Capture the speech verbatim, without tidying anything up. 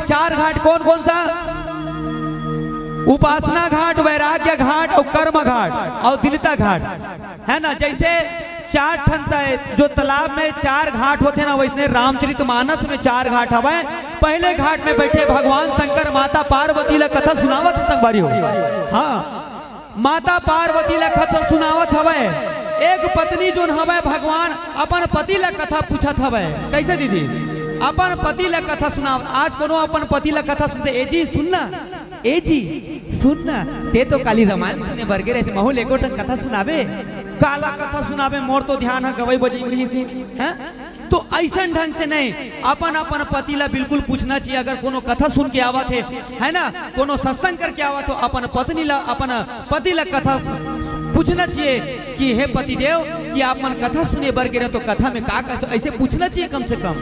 चार घाट कौन कौन सा? उपासना घाट, वैराग्य घाट अउ कर्म घाट अउ दीनता घाट, है ना? जैसे चार ठन त-, जो तालाब में चार घाट होथे ना, वैसने रामचरित मानस में चार घाट हवय। पहले घाट में बैठे भगवान शंकर माता पार्वती ला कथा सुनावत हे संगवारी हो। हाँ, माता पार्वती ला कथा सुनावत हवय। एक पत्नी जोन हवय, भगवान अपन पति ला कथा पूछत हवय। कैसे दीदी? अपन पति ला कथा सुनावत। आज कोनो अपन पति ला कथा सुनथे, "ए जी सुन ना, ए जी सुन ना, ते तो काली रामायण सुने बर गे रहे, महू ले एको ठन कथा सुनाबे।" "काला कथा सुनाबे, मोर तो ध्यान ह गवई बजई में रहिस हे।" हैं? तो अइसन ढंग से नहीं, अपन अपन पति ला बिल्कुल पूछना चाहिए। अगर कोनो कथा सुन के आवत हे, है ना, कोनो सत्संग करके आवत हो, अपन पत्नी ला, अपन पति ला कथा पूछना चाहिए कि "हे पतिदेव, कि आप मन कथा सुने बर गे रहे, तो कथा में का, का ऐसे पूछना चाहिए कम से कम।"